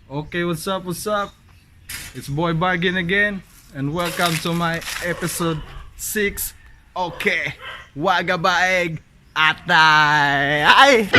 Okay, what's up, what's up? It's Boy Bargain again, and welcome to my episode 6. Okay, Wagabaeg Atay! Ay!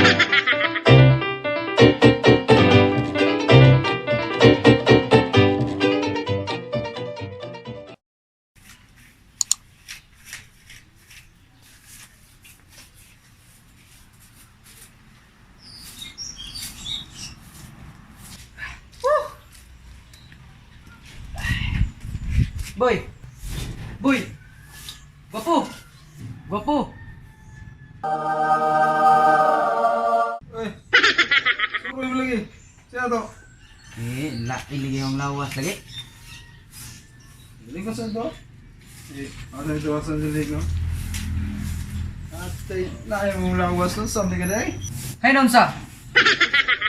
Boy! Boy! Gwapo! Gwapo! Uy, suroy mo lagi. Siya to. Eh, la, iligay yung lawas lagi. Galing ko sa to. Eh, ano ito sa dilig no? Atay, lain mong lawas nun, sabi ka day. Hey, Nomsa!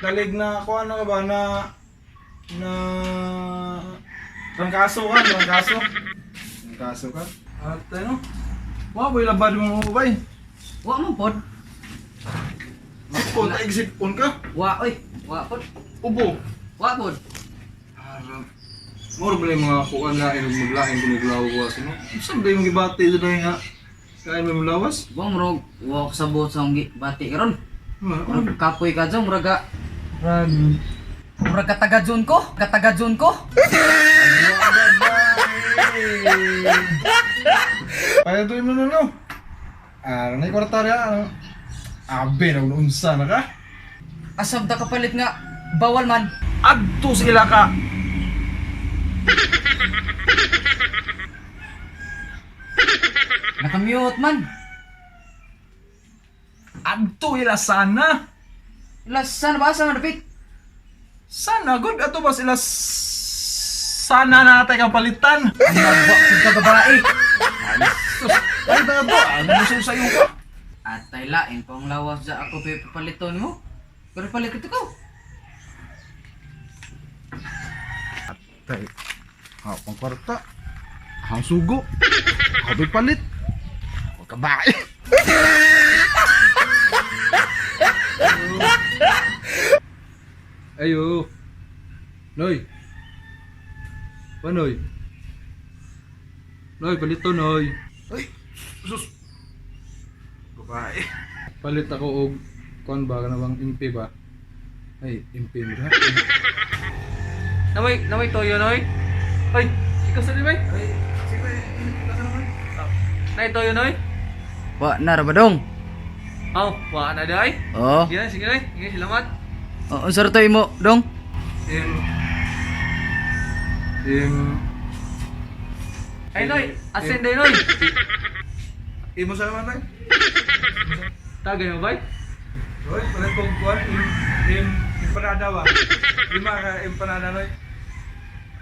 Dalig na, kuha na ka ba na, na, trangkaso ka, trangkaso. Trangkaso ka. At ano, wa boy labad mo mo bay. Wa mo pod. Mako, ta-exit on ka. Wa, oy. Wa pod. Ubo. Wa pod. Aram. Moro ba yung mga kuan lain ug maglain kung naglawas no? Saan ba yung gibati sa dahil nga? Kain mo lawas? Wa murag wa ko sa buot sa akong bati karon. Ano? Murag kapoy ka dyan, murag ka Rag. murag ka taga zone ko, kataga zone ko. Kaya tuloy mo no no. Ah, nay kwarta rin ano. Abe na unsa na ka? Asab ta kapalit nga bawal man. Adto sila ka. Nakamute man. Adto ila sana. Ila sana ba sa dapit? Sana good ato ba sila sana natay kapalitan. Nagwa pud ka babae. Sus, ay ta to, ano mo sa sayo ka? Atay lain pa ang lawas sa ako pipaliton mo. Pero palit ko ko. Tay. Ha, pang kwarta. Ang sugo. Habi palit. Huwag ka ba? Ayo. Noy. Panoy. Noy, palito Noy. Ay, sus. Babae. Palit ako og kuan ba kana bang impi ba? Ay, impi mo ha. Naway, naway toyo noy. Ay, ikaw sa bay. Ay, sige, nasa naman. Nay toyo noy. Wa na ra ba dong? Aw, wa na day. Oh. Sige na, sige na. Sige, salamat. Oh, unsa ra to imo dong? Im Im Ay noy, asen day noy. Imo sa naman tay. Tagay mo bay. Oy, palit kong kuan im im empanada ba? Lima ka empanada noy.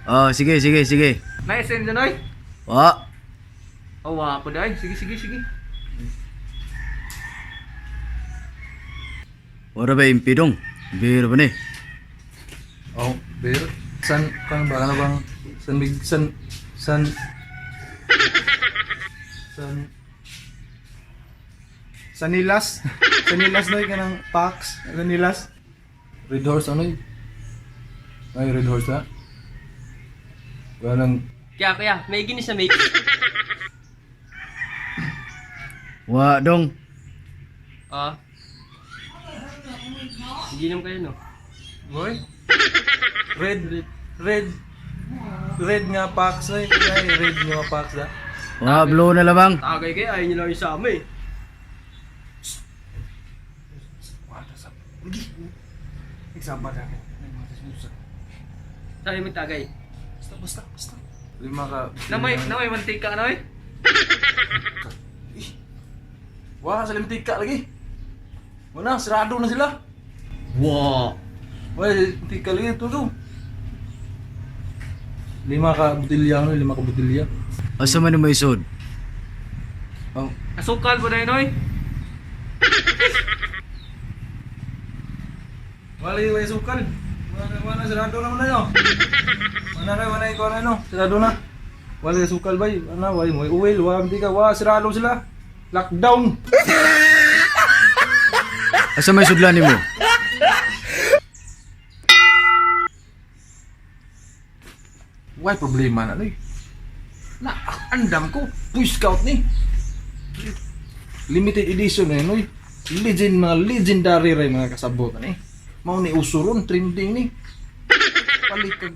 Oh, sige sige sige. Nay asen day noy. Wa. Oh, wa po day. Sige, sige, sige. Ora ba impi dong? Biro ba ni? Oh, beer. San kan ba kana bang san big san san san Sanilas. Sanilas noy kanang packs. Sanilas. Red Horse ano yun? Ay, Red Horse ha? Wala nang Kaya kaya, may gini sa make. Wa dong. Ah. Ginom kayo no. Boy? Red, red, red nga packs na Ay, red nga packs na. Wa blow na lamang. Tagay kayo, ayaw niyo lang isama eh. Example na akin. Sabi mo tagay. Basta, basta, basta. Lima ka. Namay, namay mantika noy. Wah, sa limtika lagi. Wala, sarado na sila. Wow. Wala, limtika lagi. Ito, ito. Lima ka butilya, ano? Lima ka butilya. Asa man mo isod? Oh. Asukal po day noy. Wala yung may sukal. Wala, wala, sarado na muna yun. Wala na, wala ikaw na, no? Sarado na. Wala yung sukal bay. Wala, wala, may oil, wala, hindi ka, wala, sarado sila. Lockdown. Asa may sudlan nimo? Why problema na, noy? Na, andam ko. Boy Scout ni. Limited edition na yun, noy. Legend, mga legendary rin mga kasabot ni. Mao ni uso ron, trending ni. Palit kag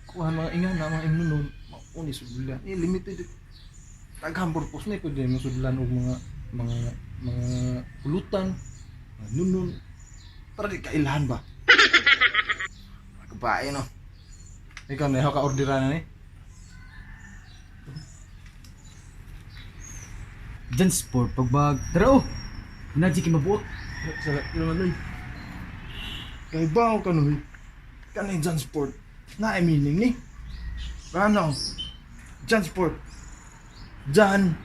kuha mga inga na mga imnon mao ni sudlan. Eh, limited. Daghang purpose ni pwede mo sudlan og mga pulutan, mga nunon. Para di kailhan ba? Kabae no. Ikaw na ka orderan na ni. Jansport pagbag. Tara oh. Naji kay mabuot. Sa naman noy. Kay bawo ka noy. Kani Jansport. Na meaning ni. Ano? Jansport. Jan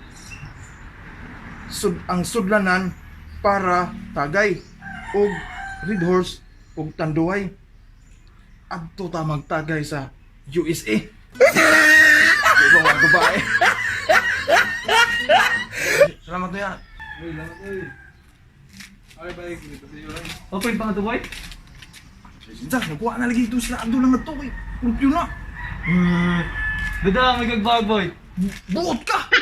sud ang sudlanan para tagay og Red Horse og Tanduay. Adto ta magtagay sa USA. Di ba mga babae? Salamat na yan. Uy, salamat uy. Ay, balik dito sa iyo. Open pa nga to boy. Sinsa, nakuha na lagi ito sila. Ando lang na to. Eh. Kurpyo na. Dada may gagbag boy. Buot ka!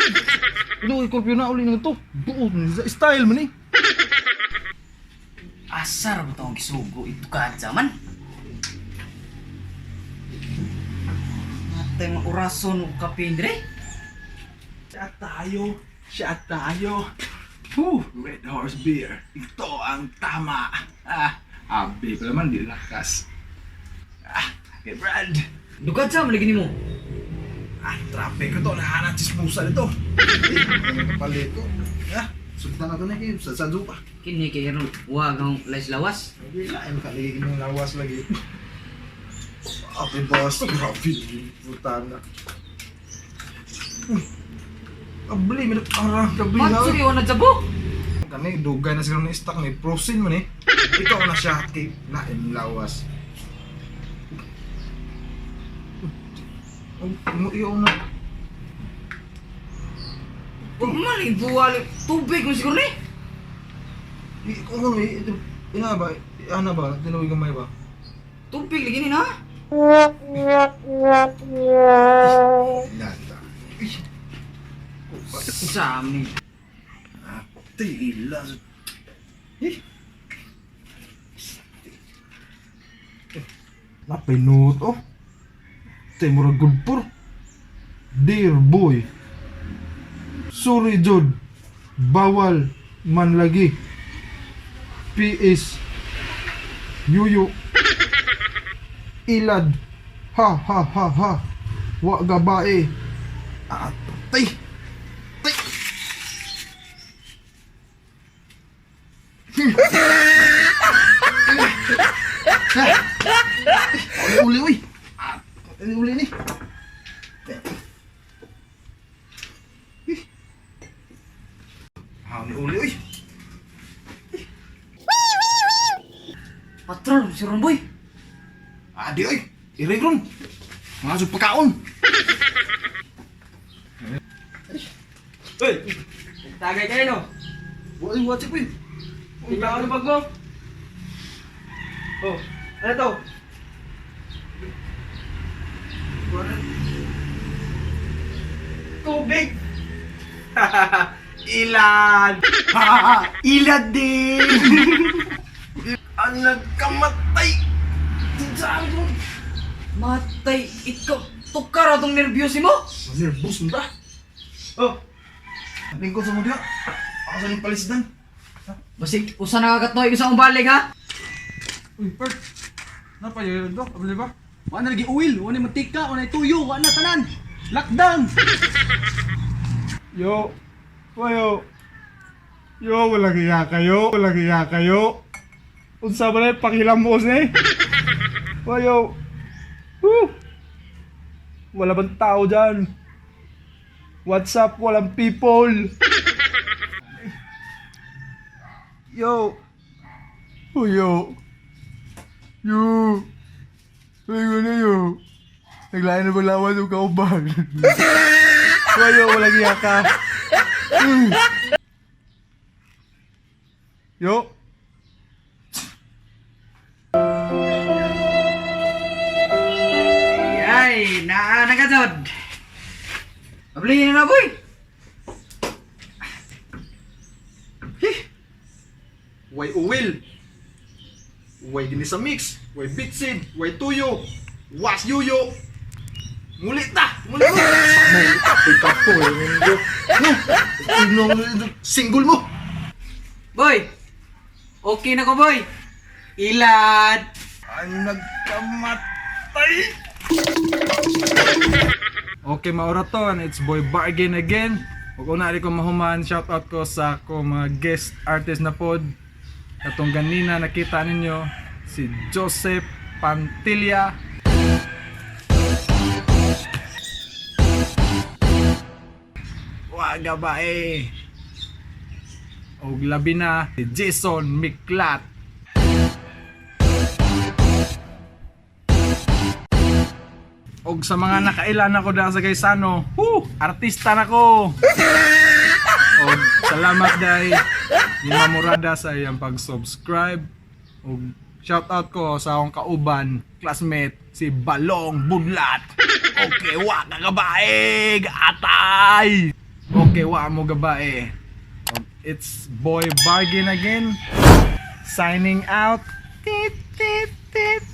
Ito, kurpyo na uli na to. Buot. Style man eh. Asar ba tong gisugo ito ka man? Matay mga orason og kape dire. Siya tayo. Siya tayo. Whew, Red Horse Beer. Ito ang tama. Ah, abi pa naman, di lakas. Ah, kay Brad. Dugad sa man lagi nimo. Ah, traffic ko to. Nahanap chismosa nito. Eh, kapalito. Ah, sundan na to na kayo. Sa pa. Kini kay ron wa gang lays lawas. Hindi na, ay makaligig ng lawas lagi. Ate boss, grabe. Puta na. Uy, abli, may arang gabi na. Matsuri wa na jabo. Kani, dugay na siguro na stock ni Frozen man eh. Ikaw na siya, kay lain lawas. Mo iyo na. Wa man lagi buwal tubig mo siguro ni. Ikaw ano eh, ina ba? Ana ba? Tinuwi gamay ba? Tubig lagi ni na. Lata. Sa amin. Tila. Eh. Napinut oh. Tay murag gudpor. Dear boy. Sorry Jod. Bawal man lagi. PS. Yuyo. Ilad. Ha ha ha ha. Wa gabae. Atay. Tay. Uli, uli, uy. Ah, Uli, uli ni. Eh. Ah, uli, uli, uy. Patrol si ron boy. Adi, uy. Iray ron. Mga sa pagkaon. Uy. Tagay kayo no. Uy, what's up, uy? Ikaw ano bag mo? Oh, ano to? Tubig. Ilad! Ilad din! Ang nagkamatay! Saan ko? Matay ikaw tukar atong nervyos mo. Nervous mo ta? Oh, Lingkod sa mo diha. Ako sa niyong palisdan. Basig usa na kakatnoy sa akong balik ha. Uy, Bert. Napayayad do? Abli ba? wala lagi oil, wala mantika, wala tuyo, wala tanan. Lockdown. Yo, wayo. Yo, wala kaya kayo, wala kaya kayo. Unsa ba na pakilamos ni? Wayo. Woo! Wala bang tao dyan? What's up, walang people? Yo. Oh, yo. Yo. Ay, na yo. Naglain na ba lawan yung kauban? Wayo, walang iya ka. Yo. Ay, naa na ka. jud. Ablihin na, boy. Way uwil. Way ginisa mix. Way bitsin. Way tuyo. Was yuyo. Muli ta! Muli ta! Muli ta! Kapoy, kapoy. Single mo! Boy. Okay na ko, boy. Ilad. Ang nagkamatay! Okay, maura to, and it's Boy Bargain again. Ug una ko mahuman, shout out ko sa ako mga guest artist na pod. Katong ganina nakita ninyo si Joseph Pantilla. Waga ba eh. Og labi na si Jason Miklat. Og sa mga nakailan ako dahil sa Gaisano, woo, artista na ko. Og salamat dai ni Mamurada sa iyang pag-subscribe. Og shout out ko sa akong kauban, classmate si Balong Budlat. Okay, wa ka gabae, atay. Okay, wa mo gabae. Og it's Boy Bargain again. Signing out. Tit tit tit.